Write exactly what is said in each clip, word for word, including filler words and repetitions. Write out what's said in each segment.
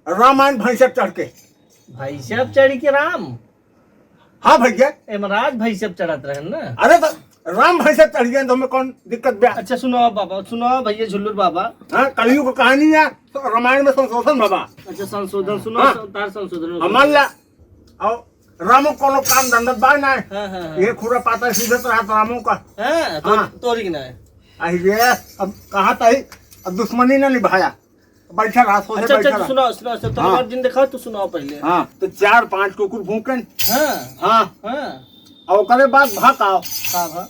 रामायण भैंसा चढ़ के। भैंसा चढ़ के राम? हाँ भैया। यमराज भैंसा चढ़त रहन ना। अरे तो राम भैंसा चढ़ गए तो हमें कौन दिक्कत बा? अच्छा सुनाओ बाबा, सुनाओ भैया झुल्लुर बाबा। हाँ, कलयुग की कहानी है, तो रामायण में संशोधन बाबा। अच्छा संशोधन सुनाओ, हाँ। तार संशोधन। हमार ला, और रामो कोनो काम धंधा बा ना। हाँ, हाँ, हाँ। ये खुरा पाता सीधत रहत रामो का। हाँ, तो, हाँ। तोरी की ना है। आई रे, अब कहाँ तई, अब दुश्मनी ना निभाया। बैठा रहा, सोझे अच्छा, बैठा अच्छा, रहा। सुनाओ, सुनाओ, सुनाओ, तो हाँ। और जिन देखा, तू सुनाओ पहले। हाँ, तो चार पांच कुकुर भूकन। हाँ। हाँ। हाँ। और ओकरे बाद भाग आओ। का भा?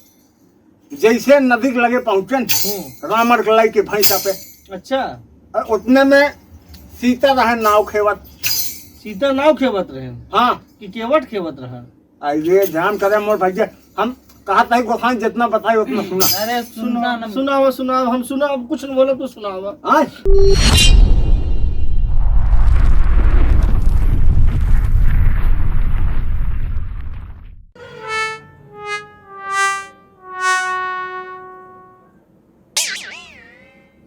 जैसे नदी के लगे पहुंचन, हम्म। रावण के लाई के भैंसा पे। अच्छा। और उतने में सीता रहे नाव खेवत। सीता नाव खेवत रहे? हाँ। कि केवट खेवत रहे? आ, ये ध्यान करे मोर भैया, हम कहा था गोसाई जितना बताए उतना सुना। अरे सुनाओ, सुनाओ, सुनाओ, हम सुनाओ, अब कुछ नहीं बोला तो सुनाओ। हाँ?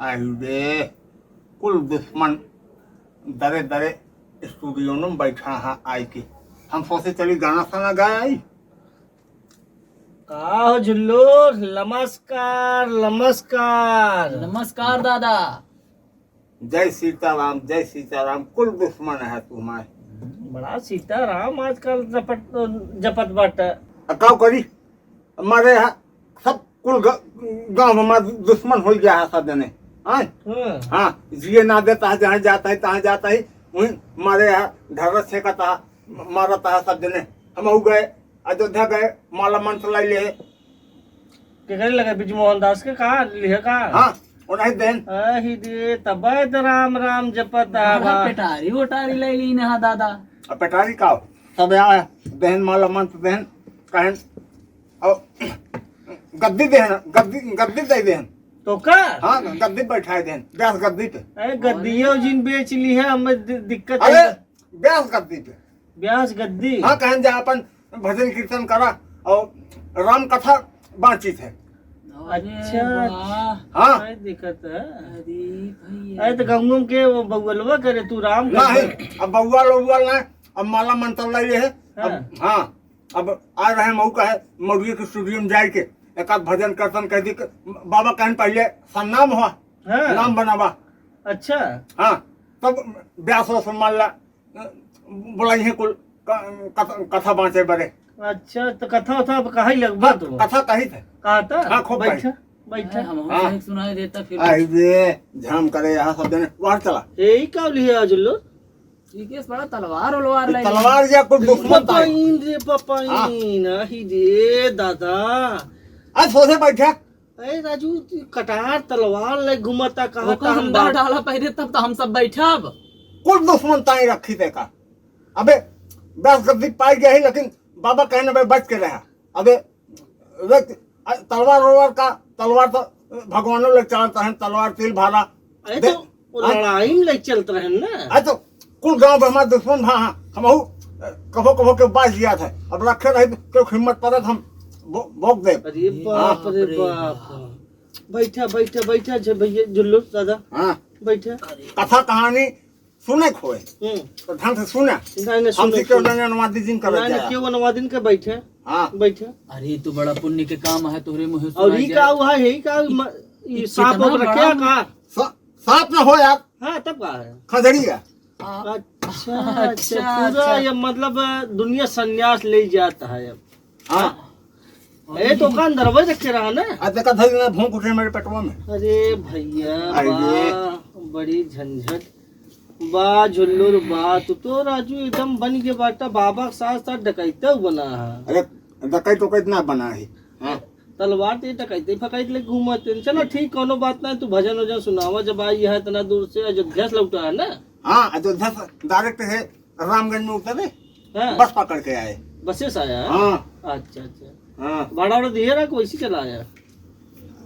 आई बे, कुल दुश्मन दरे दरे स्टूडियो में बैठा है आई के। हम सोचे चली गाना साना गाए आई। का हो झुल्लुर, नमस्कार, नमस्कार। नमस्कार दादा। जय सीताराम, जय सीताराम। कुल दुश्मन है तुम्हारे। बड़ा सीताराम आजकल जपत, जपत बाटे। आ, का करी? हमारे यहाँ सब कुल ग-, गाँव हमार दुश्मन हो गया है सब जने। हाँ? हाँ। हाँ, जिए ना देता है, जहाँ जाता है, तहाँ जाता है। वहीं हमारे यहाँ ढारस छेंकता है, मारता है सब जने। हम हो गए, अयोध्या गए, माला मंत्र लाई ले। के करे लगे, ब्रजमोहन दास के कहा लिहे का? हाँ, वो नहीं देन। आही दे, तबे तो राम राम जपत बड़ा आवा। पेटारी ओटारी लाई ली ना दादा। अब पेटारी का हो? सब आया, देन माला मंत्र देन, कहन, और गद्दी देन, गद्दी, गद्दी दे देन। तो का? हाँ, गद्दी बैठाए देन, ब्यास गद्दी पे। अरे, गद्दियो जिन बेच ली है, हमें दि-, दिक्कत अरे, है। ब्यास गद्दी पे। ब्यास गद्दी? हाँ, कहन जा अपन भजन कीर्तन करा और राम कथा बातचीत है। अच्छा, अरे वाह। हाँ। क्या दिक्कत है? अरे भैया। अरे तो गंगू के वो बउअलवा करे, तू राम नहीं, कर। अब बउअल उउअल ना, अब माला मंत्र लाई है। अब, हाँ। हाँ, अब आ रहे मऊ का है, मौर्य के स्टूडियो में जाए के एक आध भजन कीर्तन कह दी। बाबा कहन पहले सन्नाम हुआ, हाँ। नाम बनावा। अच्छा। हाँ, तब ब्यास हो सम्मान ला। बोलाई है कुल क-, कथ-, कथा बाँचे बरे। अच्छा, तो कथा उथा अब कहा ही लगबा हाँ, तू? कथा कही थे। कहा था? हाँ, खूब बैठा, कही। बैठा। अरे, हम हाँ। से सुनाई देता फिर। आई बे, झाम करे यहाँ सब जने, बाहर चला। यही का लिया आज लो? ठीक है, बड़ा तलवार उलवार ये ले तलवार या कोई दुश्मन था? पपाइन रे, पपाइन, हाँ। आही रे दादा। आज सोझे बैठा। अरे राजू, तू कटार तलवार ले घूमता, कहा ओकर था हम अंडा बाप? डाला पहले, तब तो हम सब बैठब। कुल दुश्मन ताई रखी देखा। अबे, दस गद्दी पाई गया ही, लेकिन बाबा कहने बे बच के रहा। अबे, देख, अ, तलवार वलवार का, तलवार तो भगवानों ले चलत रहन, तलवार तीर भाला। अरे दे-, तो वो हाँ? लड़ाई में ले चलत रहन ना। अरे तो कुल गांव में हमार दुश्मन भा, हाँ, हमहू, अ, कभो कभो के बाज लिया था। अब रखे रही तो क्यों हिम्मत पड़त हम भो-, भोग दे। अरे हाँ। बाप रे बाप। बैठा, बैठा, बैठा, झ-, भैया, झुल्लू दादा। हाँ। बैठा। कथा कहानी सुने खोए। हम्म। तो ढंग से सुना। नहीं, नहीं, हम सुनो, सीखे सुनो। उन्होंने अनुवाद दीजिए कर नहीं, नहीं, जाए। क्यों अनुवादिन के बैठे? हाँ। बैठे। अरे, तो बड़ा पुण्य के काम है, तोहरे मुँह और सुनाई ये जाए। का हुआ है, यही का म-, ये इ-, सांप इतना वाप रखे बड़ा का? सा-, सांप ना हो यार। हाँ, तब का है? खजड़ी है। अच्छा, अच्छा, अच्छा, पूरा अच्छा। ये मतलब दुनिया संन्यास ले जाता है अब। हाँ। ए, तो कान दरवाजे रखे रहा ना? आ, देखा धइल ना, भोंक उठे मेरे पेटवा में। अरे भैया, अरे। वाह, बड़ी झंझट। बा झुल्लुर बा, तू तो राजू एकदम बन के बाटा, बाबा के साथ साथ डकैता बना है। अरे, डकैत उकैत ना बना है। हाँ। तलवार ते डकैते फकैत ले घूमत है। चलो ठीक, कोनो बात ना, तू भजन वजन सुनावा, जब आई है इतना दूर से, अयोध्या से लौटा है ना? हाँ, अयोध्या से direct है। रामगंज में उतरे, हाँ। बस पकड़ के आए। बसे से आया है? हाँ। अच्छा, अच्छा। हाँ। भाड़ा वाड़ा दिए रहा, कोई सी चला आया?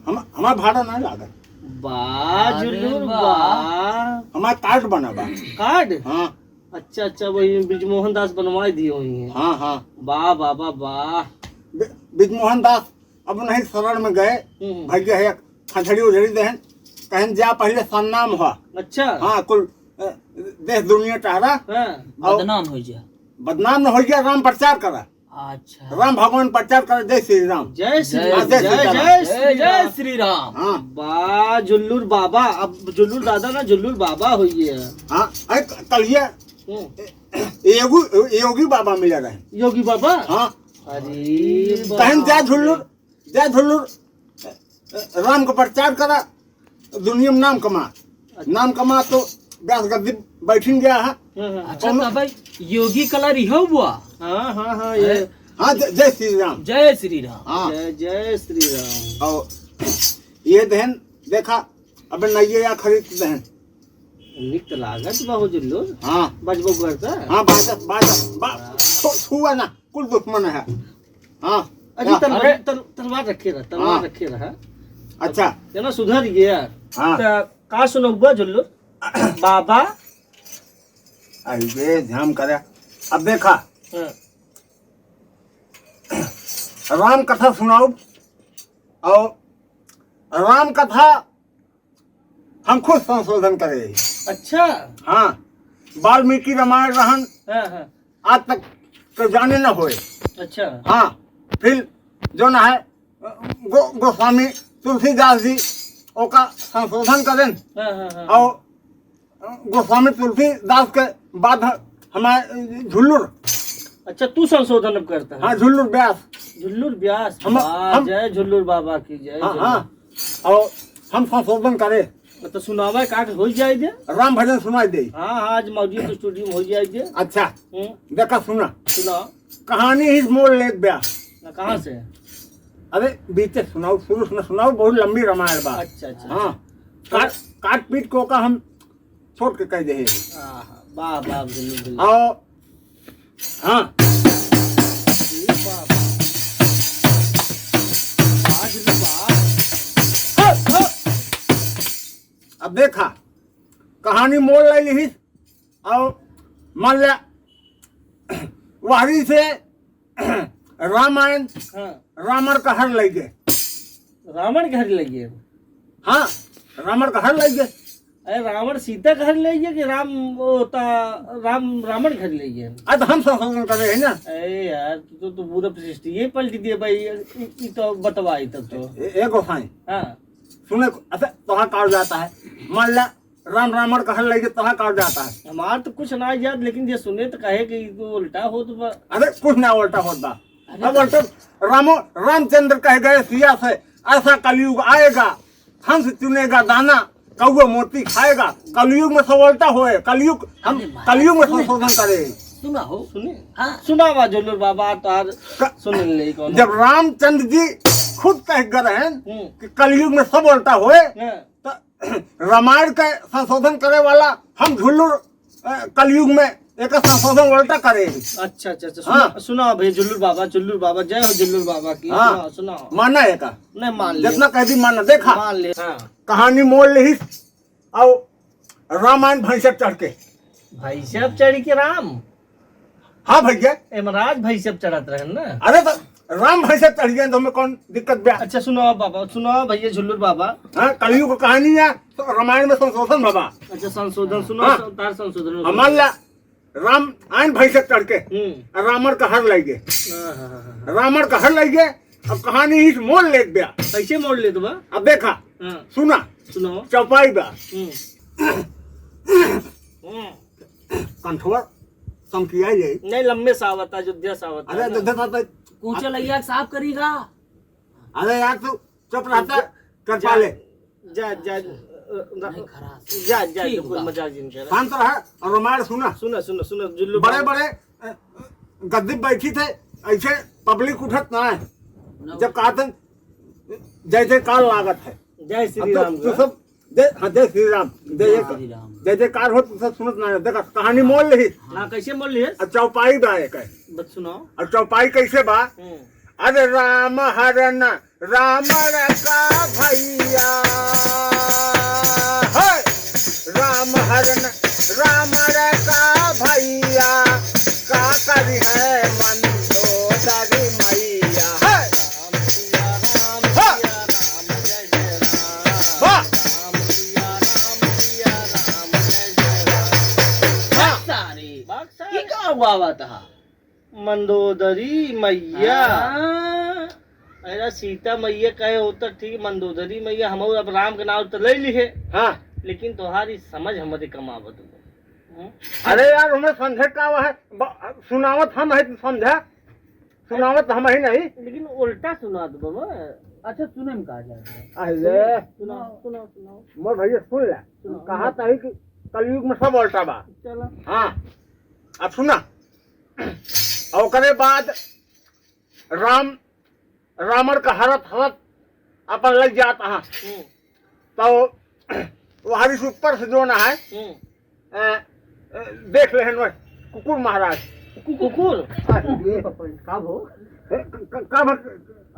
हम, हमारा भाड़ा ना लागल। बा, अरे जुल्लूर बा। बा। हमारा कार्ड बना बा। कार्ड? हाँ। अच्छा, अच्छा, वही ब्रजमोहन दास बनवाए दिए हुई हैं। हाँ, हाँ। बा, बा, बा, बा। ब्र-, ब्रजमोहन दास अब नहीं शरण में गए, हम्म। भैया है, खंचड़ी उधड़ी देहन, कहन जा पहले सन्नाम हुआ। अच्छा। हाँ, कुल, अ, देश दुनिया टहरा। हाँ। और बदनाम हो जा। बदनाम न हो जा, राम प्रचार करा। अच्छा। राम भगवान प्रचार करा, जय श्री राम। जय श्री जय, राम, जय जय, श्री राम। जय, जय श्री राम। हाँ। बा, जुल्लुर बाबा, अब जुल्लुर दादा ना, जुल्लुर बाबा होइए। हाँ, अरे, क-, कल ये हम्म। योगी, योगी बाबा मिले रहे। योगी बाबा? हाँ। अरे, कहन जा बाप रे। जुल्लुर, जा जुल्लुर, राम का प्रचार करा, दुनिया में नाम कमा। अच्छा। नाम कमा तो व्यास गद्दी बैठिन गया है। हाँ, हाँ, हाँ। अच्छा, कौनो तो भाई, योगी कलर इहो हुआ? हाँ, हाँ, हाँ, ये अरे। हाँ, जय, जय श्री राम। जय श्री राम। हाँ। जय, जय श्री राम। और ये देहन, देखा, अबे नइये या खरीद देहन। निक त लागत बा हो जुल्लुर। हाँ। बजबो करता। हाँ, बाजत, बाजत, बा-, छुआ ना, कुल दुश्मन है। हाँ। अजी, हाँ, तलवार, अरे। तल-, तलवार रखे रहा, तलवार हाँ। रखे रहा। अच्छा। जना सुधर गया। हाँ। त का सुनउबा जुल्लुर? बाबा। अरे, ध्यान करे। अब देखा। हाँ। राम कथा सुनाउब और राम कथा हम खुद संशोधन करे। अच्छा। हाँ, वाल्मीकि रामायण रहन, हाँ, हाँ। आज तक तो जाने न होए। अच्छा। हाँ, फिर जौन है, गो-, गोस्वामी तुलसीदास जी ओका संशोधन करेन। हाँ, हाँ, हाँ। और गोस्वामी तुलसीदास के बाद हमारे झुल्लुर। अच्छा, तू संशोधन अब करता है? हाँ, झुल्लुर व्यास। झुल्लुर व्यास। हम, वाह, हम जय झुल्लुर बाबा की, जय हाँ, झुल्लुर। हाँ। और हम संशोधन करे। तो सुनावा का हो जाए दे। राम भजन सुनाई दे। हाँ, हाँ, आज मौजूद स्टूडियो में हो जाए दे। अच्छा, हम्म। देखा सुना। सुनाओ। कहानी ही मोड़ लेत ब्या। ना, कहाँ से? अरे, बीचे सुनाओ, शुरू से न सुनाओ, बहुत लंबी रामायण बा। अच्छा, अच्छा, हाँ। अच्छा। काट, काट पीट को का हम छोड़ के कह दे। आहा, वाह, वाह, बिल्कुल, बिल्कुल। आओ। हाँ। अरे बाप। वाह, बिल्कुल, वाह। हाँ, हाँ। अब देखा, कहानी मोड़ ले लिहिस, और मान ल्या, वहरी से रामायण, हाँ। रावण का हर लइ गए। रावण का हर लइ गए? हाँ, रावण का हर लइ गए। अरे, रावण सीता का हर लइ गए कि राम, वो ता, राम, रावण का हर लइ गए? अरे, तो हम संशोधन कर रहे हैं ना। अरे यार, तू तो, तू पूरा सृष्टि ये पलट दिए भाई, ये, ये, ये तो बतवा, ये तब तो। ए, ए गोसाई। हाँ। सुने, अच्छा, तोहार का जाता है, मान ला, राम रावण का हर लइ गए, तोहार का जाता है। हमार तो कुछ ना याद, लेकिन जे सुने तो कहे कि ई तो उल्टा होत बा। अरे, कुछ ना उल्टा होत बा। अरे अब तो उल्टा, रामो, रामचंद्र कह गए सिया से, "ऐसा कलयुग आएगा, हंस चुनेगा दाना, कौआ मोती खाएगा।" कलयुग में सब उल्टा होए, कलयुग, हम अरे महाराज, कलयुग में सुने। संशोधन करे। सुना हो। सुने। हाँ। सुनावा जुल्लुर बाबा, तो आज क-, सुन ले कौन। जब रामचंद्र जी खुद कह गए हैं हम्म। कि कलयुग में सब उल्टा होए, हाँ। तो रामायण के संशोधन करे वाला हम झुल्लुर, अ, कलयुग में एक संशोधन उल्टा करे। अच्छा, अच्छा, अच्छा, सुना, हाँ। सुनाओ भैया, झुल्लुर बाबा, झुल्लुर बाबा, जय हो झुल्लुर बाबा की, हाँ। सुनाओ, सुनाओ। माना है का? नहीं, मान ले। जितना कह दी माना, देखा। मान ले, हाँ। कहानी मोड़ लिहिस, और रामायण भैंसप चढ़ के। भैंसप चढ़ के राम? हाँ भैया। यमराज भैंसप चढ़त रहन ना। अरे तो राम भैंसप चढ़ गए तो हमें कौन दिक्कत बा? अच्छा सुनाओ बाबा, सुनाओ भैया झुल्लुर बाबा। हाँ, कलयुग की कहानी है तो रामायण में संशोधन बाबा। अच्छा संशोधन सुनाओ, हाँ। तार संशोधन। अब मान ला राम आयन भैंसप चढ़ के हम्म। रावण का हर लइ गए। हाँ, हाँ, हाँ, हाँ। रावण का हर लइ गए, अब कहानी इस मोड़ लेत बा। कैसे मोड़ लेत बा? अब देखा, हाँ। सुना, सुनाओ। चौपाई बा। हम्म। हम्म। कंठवा समकिया जाई। नहीं, लम्बे से आवता, अयोध्या से आवता अरे, है ना। अयोध्या से आवता। कूचे लइया के साफ करीगा। अरे यार, तू चुप रहता, जा, कर जा, पा ले। जा, जा, अच्छा। अ, नहीं, खराब। जा, जा, ठीक कोई बा। मजाक जिन करे। शांत रहा और रामायण सुना। सुना, सुना, सुना, जुल्लू बड़े, बाबू। बड़े, अ, गद्दी बैठी थे, ऐसे पब्लिक उठत ना है। ना जब उठत। कहते हैं, जय जयकार लागत है। जय श्री अब तो राम तू का। सब जय, हाँ, जय श्री राम। जय जय जय, श्री राम। जय जयकार हो, तू सब सुनत ना है। देखा, कहानी मोड़ लिहिस। हाँ, कैसे मोड़ लिहिस? अब चौपाई बा एक है। बस सुनाओ। अब चौपाई कैसे बा? हम्म। अरे राम हरन रावण का भैया, है। राम हरन रावण का भैया, का करी है मंदोदरी मैया, है। राम सिया राम। आवत हा। मंदोदरी मैया। हाँ। अरे सीता मैया कहे हो तो ठीक, मंदोदरी मैया हम अब राम के नाम तो ले ली है। हाँ। लेकिन तुम्हारी समझ हमारे कम आवत हो। हम्म? अरे यार, हमें समझे का है? ब-, सुनावत हम है, समझा? सुनावत हम ही नहीं। लेकिन उल्टा सुना दो बाबा। अच्छा, सुने में का जात है? अरे। सुनाओ, सुनाओ, सुनाओ। मोर भैया सुन ले। सुनाओ। कहा था ही कि कलयुग में सब उल्टा बा। चलो। हाँ। अब सुना। और ओकरे बाद राम, रावण का हरत हरत अपन लग जात हा। हम्म। तो वहां से ऊपर से जो ना है, हम्म। अ, अ, देख लेहन वह कुकुर महाराज। कु-, कुकुर? अरे, ये का हो? ए, क-, क-, का भा-,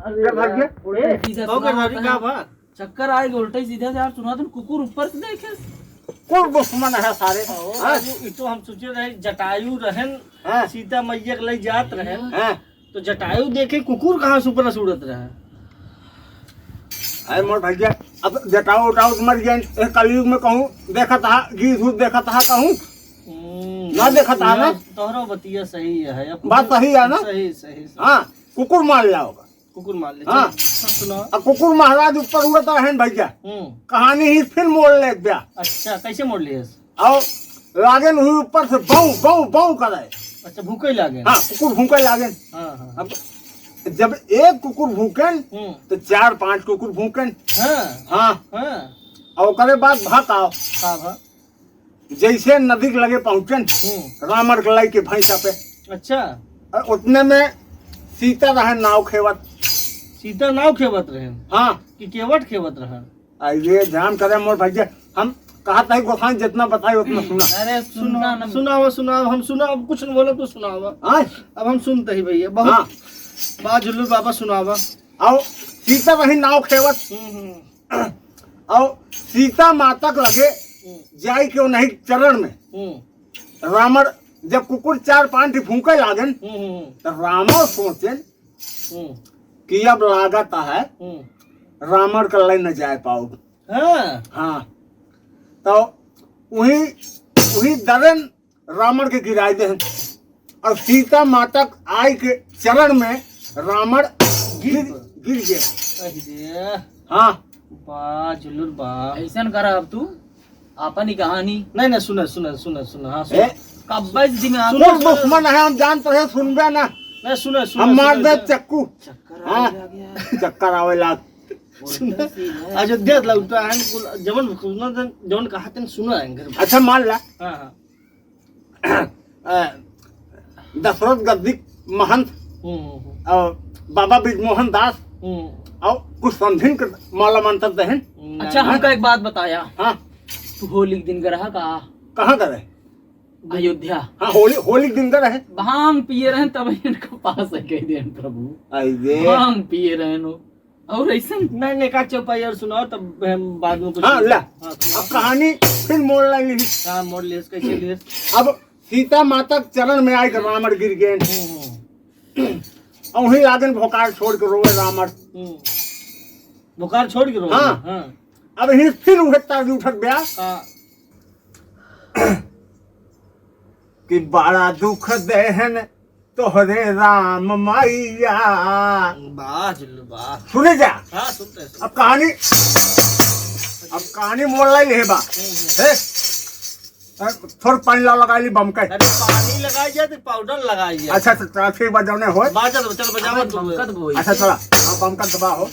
अरे का भाग गया? यार, उल्टे ए, सीधा हो गया सुनावत भाभी, है। का बा? चक्कर आए, उल्टे सीधा से यार सुना तुम, कुकुर ऊपर से देखे। कुकुर दुश्मन है सारे। ओ, हाँ? बाबू, ई तो हम सोचे रहे जटायु रहन, हाँ। सीता मैया के लई जात रहन। हाँ। तो जटायु देखे कुकुर कहाँ से ऊपर से उड़त रहा? अरे मोर भैया, अब जटायु उटायु तो मर गए, ए कलयुग में कहूँ देखत हा, गीत उत देखत हा कहूँ? हम्म, ना देखत हा ना? तोहरो बतिया सही है, अब बात कुकुर सही है ना? सही, सही, सही। हाँ, कुकुर मार लिया होगा। कुकुर मार ले, हाँ। चल, सुनाओ। अब कुकुर महाराज ऊपर उड़त रहन भैया। हम्म। कहानी ही फिर मोड़ ले दिया। अच्छा, कैसे मोड़ लिया? और लागेन हुई ऊपर से बऊ, बऊ, बऊ करे। अच्छा, भूखे लागेन। हाँ, कुकुर भूखे लागेन। हाँ, हाँ। अब जब एक कुकुर भूकेन, हम्म। तो चार पांच कुकुर भूकेन। हाँ। हाँ। हाँ। और ओकरे बाद भा का? का भा? जैसे नदी के लगे पहुंचेन, हम्म। रावण के लाई के भैंसा पे। अच्छा। और उतने में सीता रहे नाव खेवत। सीता नाव खेवत रहे? हाँ। कि केवट खेवत रहे? आ, ये ध्यान करे मोर भैया, हम कहा था गोसाई जितना बताए उतना सुना। अरे सुनो, सुनता ना। सुनाओ, सुनाओ, हम सुनाओ, अब कुछ न बोला तो सुनाओ। हाँ? अब हम सुनते ही भैया, बहुत हाँ। बा जुल्लू बाबा सुनावा। आओ, सीता रही नाव खेवत। हम्म, हम्म। और सीता माता के लगे हम्म। जाई के उन्हीं चरण में। हम्म। रावण जब कुकुर चार पांच भूखे लागेन, हम्म, हम्म। तो रावण सोचेन हम्म। कि अब लागत है हम्म। रावण के लगे न जाए पाओ। हाँ। हाँ। तो वही, वही दरन रावण के गिराई देहन। और सीता माता के आई के चरण में रावण गिर गिर, गिर गए। अरे। हाँ। बा, जुलुर बा। ऐसन करा अब तू, आपन ही कहानी। नहीं, नहीं, सुना, सुना, सुना, सुना, हाँ, सुना। ए? कब्बे से दिमाग सुनो, सुनो। दुश्मन है, हम जानते हैं, सुनबे ना। नहीं, सुना, सुना, हम मार सुना, दे सुना। चक्कू। चक्कर हाँ। आ गया। चक्कर आवे लाग। सुना, अयोध्या लौटा है, कुल, जवन, जवन कहा तेन सुना है, घर में। अच्छा, मान ला। हाँ, हाँ। अ, दशरथ गद्दी महंत हम्म, हम्म, हम्म। और बाबा ब्रजमोहन दास हम्म। और कुछ समधिन के माला मंत्र देहन। हम्म। अच्छा, हमका एक बात बताया। हाँ। तू होली के दिन गए रहा का? कहाँ गए रहे? अयोध्या। हाँ, होली, होली के दिन गए रहे। भांग पिए रहे तब इनका पास है कह दे प्रभु। आई रे। भांग पिए रहे नो। और ऐसन? नहीं, नहीं, का चौपाई और सुनाओ, तब हम बाद में कुछ हाँ, सुनाओ। ला। हाँ, सुनाओ। अब कहानी फिर मोड़ लाई। हाँ, मोड़ लियस, कैसे लियस? अब सीता माता के चरण में आए के रावण गिर गए। हम्म, हम्म। और वहीं लागन भोकार छोड़ के रोवे रावण। हम्म। भोकार छोड़ के रोवे? हाँ। हाँ। अब ही फिर उहे तर्ज उठत ब्या। हाँ। कि बड़ा दुख देहन तोहरे राम मैया। वाह जुल्लू, वाह। सुने जा। हाँ, सुनते हैं, सुनते अब कहानी, अब कहानी मोड़ लाई है बा। हम्म, हम्म। हे? अरे, थोड़ा पानी ला लगा ली बम के। अरे, पानी लगाई जाए तो पाउडर लगाई जाए। अच्छा, तो, तो ठीक बा, जौने होए। बाजा तो चल, बजावा तू। बमकत बोई। अच्छा, चला। हाँ, बमकत दबा हो।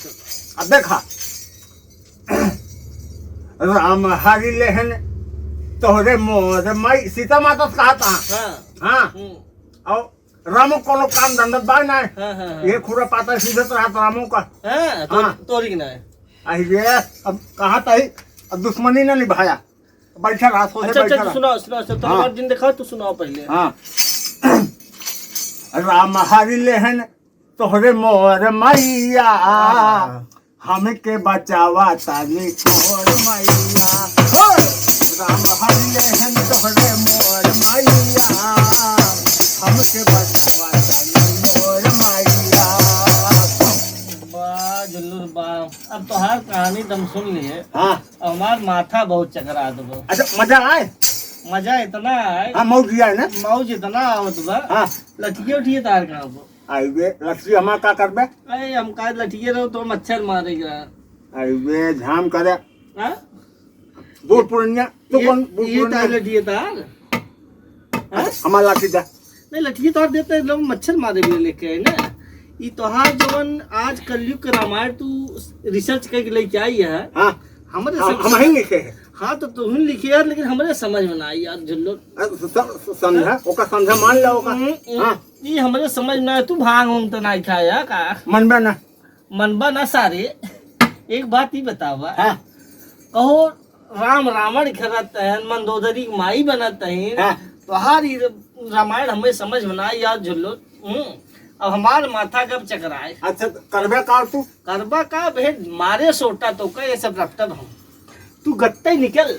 अब देखा। राम हरि लेहन तोहरे मोर माई, सीता माता से कहा था। हाँ। हाँ। हम्म। और रामो कोनो काम धंधा बा ना। हाँ, हाँ, हाँ। ये खुरा पाता सीधे तो हाथ रामो का। हाँ, तो, हाँ। तोरी की ना है। आई रे, अब कहा था ही, अब दुश्मनी ना निभाया। बैठा रहा, सोचे अच्छा, बैठा अच्छा, रहा। सुनाओ, सुनाओ, सुनाओ, हाँ। तुम्हारे दिन देखा, तू सुनाओ पहले। हाँ। राम हरि लेहन तोहरे मोर मैया, हाँ। हमके बचावा तानी मोर मैया। हो! राम हरि लेहन तोहरे मोर मैया, हमके बचावा तानी मोर मैया। वाह, जुल्लू बा। अब तोहार कहानी तो हम सुन लिए। हाँ। अब हमार माथा बहुत चकरा देबो। अच्छा, मजा आए? मजा इतना है। हाँ, मौज लिया है ना? मौज इतना आवत बा। हाँ। लठिए उठिए तार कहाँ बा? आई बे, लठिए हमार का करबे? अरे, हम का लठिए रहो तो मच्छर मारे गा। आई बे, झाम करे। हाँ? बूढ़ पुरनिया, तू ये, कौन बूढ़ ये पुरनिया? तार लठिए तार? हाँ? हमार लाठी दा। नहीं, लठिए तार देते हैं, लोग मच्छर मारे भी लेके है ना। ई तोहार जवन आज कलयुग के रामायण तू research करके लेके आई है। हाँ। हमरे हम, सब हम ही लिखे हैं। हाँ, तो तुम लिखे यार, लेकिन हमरे समझ में ना आई यार, झुल्लो। अ, स-, स-, समझा? ओका समझा, मान ला ओका। हम्म, हम्म। हाँ। ई हमरे समझ में ना आई, तू भांग उंग तो ना खाया का? मनबे ना। मनबा ना सारे, एक बात ही बतावा। हाँ। कहो राम रावण खेलत हैं, मंदोदरी की माई बनत हैं, हाँ। तोहार ई रामायण हमें समझ में ना आई यार झुल्लो। हम्म, अब हमार माथा कब चकराए। अच्छा, करबे का तू? करबा का भेद मारे सोटा तो का ये सब रपटब हम। तू गत्ते निकल।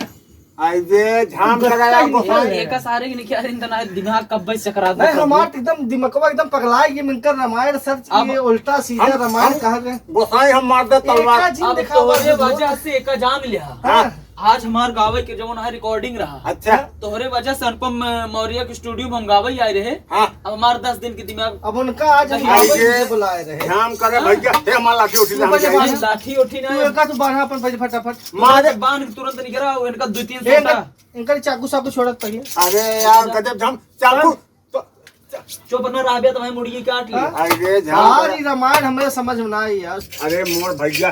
आई बे, झाम गत्ता करा ही गोसाई। निकल। एका सारे के निकल, इनका ना दिमाग कब्बे चकरा दे नहीं, कब्बे। हमार तो एकदम दिमकवा एकदम पगला गई, इनकर रामायण search हम, किए, उल्टा सीधा हम, रामायण हम, कहा गए। गोसाई हम मार दे तलवार। एका जी अब दिखावा तोहरे दे दो। वजह से एका जान लिया। हाँ। आज हमार गावे के जवन है recording रहा। अच्छा। तोहरे वजह से अनुपम, अ, मौर्य के studio में हम गावे आए रहे। हाँ। अब हमार दस दिन के दिमाग अब उनका आज हम आई गावे बे, के लिए बुलाए रहे। झाम करे हाँ। भैया, हे हमार लाठी उठी तू ना बजे जाए। बांध। लाठी उठी ना। तू एका तू बांधा अपन पहले फटाफट। मारे। बांध के तुरंत निकला, इनका दो तीन ए, सोटा। इनकर चाकू साकू छोड़त पहिले। अरे यार, गजब झाम, चाकू, हाँ? तो, चुप न रहबे तो मैं मुड़िए काट ले। हाँ? अरे झाम सारी करा। रामायण हमरे समझ में ना आई यार। अरे मोर भैया,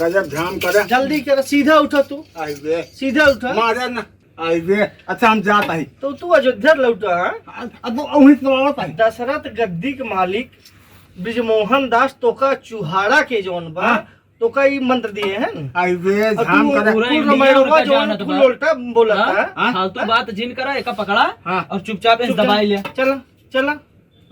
गजब झाम करे। जल्दी कर, सीधा उठा तू। आई बे। सीधा उठा। मारे ना। आई बे। अच्छा, हम जात हई। तो तू अयोध्या लौटा, हाँ? अब वो वहीं से आवत हई। दशरथ गद्दी के मालिक ब्रजमोहन दास तोका चुहाड़ा के जौन बा, हाँ। तो का ई मंत्र दिए हैं? आई बे, और झाम तू करे। पूरा कुल इंडिया रामायण उनका हुआ जो जानत कुल बा। उल्टा बोलत हाँ? है। हाँ? फालतू हाँ? बात जिन करा, एका पकड़ा हाँ। और चुपचाप इस चुपचाप। दबाई ले। चला, चला।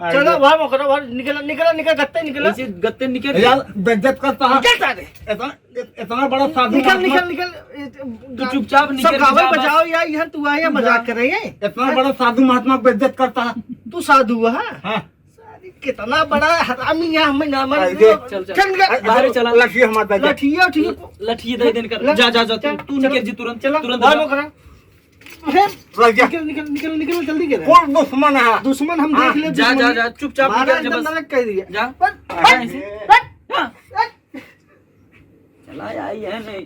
आई चला, बे। बाहर मोकरा, बाहर निकला, निकला, निकला, गत्ते निकला। ऐसे गत्ते निकल। यार, बेइज्जत करता है। निकल सारे। इतना, इतना बड़ा साधु निकल, महात्मा। निकल, निकल। तू चुपचाप सब निकल, गावे जा बस। बजाओ यार, यहाँ तू आया तू मजाक जा। कर रही है। इतना बड़ा साधु महात्मा को बेइज्जत करता है। तू साधु है? हाँ। सारी कितना बड़ा हरामी है, हमें ना मार। अरे, चल, चल। चल, निकल। अरे, बाहर चला। लठिया हमार दे दे। लठिया, ठीक है। लठिया दे देन कर। ल-, जा, जा, जा, तू, चल, तू चल। निकल जी तुरंत, चला, तुरंत बाहर जा। मोकरा। अरे, लग जा। निकल, निकल, निकल, निकल, जल्दी कर। कौन दुश्मन है? दुश्मन हम हाँ। देख ले, जा, दुश्मन। जा, जा, चुपचाप मारा निकल जा एकदम बस। नरक कह दिया। जा। हट, अरे। हट, हट। जा। चला, आई है नहीं।